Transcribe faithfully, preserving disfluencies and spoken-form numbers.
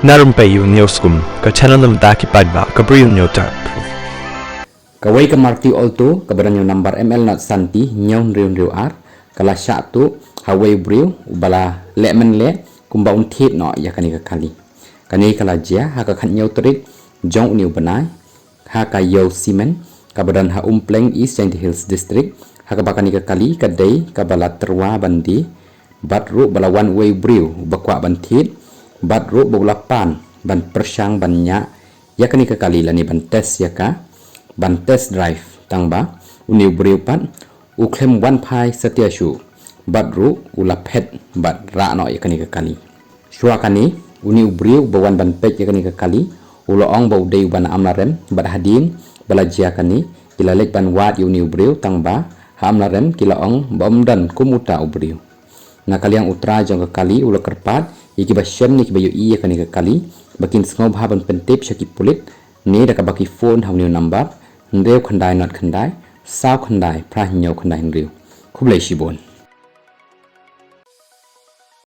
Na rympei ïa u News Kum, ka channel na bynta ki paidbah ka Bri u Hynñiewtrep. Kawei ka Maruti Alto kaba don ïa u number M L not santi hynñiew hynriew hynriew ar, ka la shah tuh ha uwei u briew uba la leh mynleh kumba un thied noh ïa kane ka kali. Kane ka la jia ha ka khathynñiew tarik jong une u bnai, ha ka Ïew Cement kaba don ha Umpleng, East Jaintia Hills District, ha kaba kane ka kali ka dei kaba la tyrwa ban die, bad ruh ba la wan uwei u briew uba kwah ban thied, bad ruh ba u la pan ban pyrshang ban ñiah ïa kane ka kali lane ban test ïa ka, ban test drive, tang ba une u briew pat u khlem wan phai satia shuh, bad ruh u la phet bad rah noh ïa kane ka kali. Shuwa kane, une u briew uba wan ban peit ïa kane ka kali u la ong ba u dei uba na Amlarem, bad hadien ba la jia kane, ki la leit ban wad ïa une u briew, tang ba ha Amlarem ki la ong ba ym don kum uta u briew. Na ka liang u trai jong ka kali u la kyrpad ïa kiba shem ne kiba ïohi ïa kane ka kali ba kin sngewbha ban pyntip sha ki pulit ne da kaba ki phone ha une u number hynriew khyndai not khyndai saw khyndai phra hynñiew khyndai hynriew. Khublei shibun.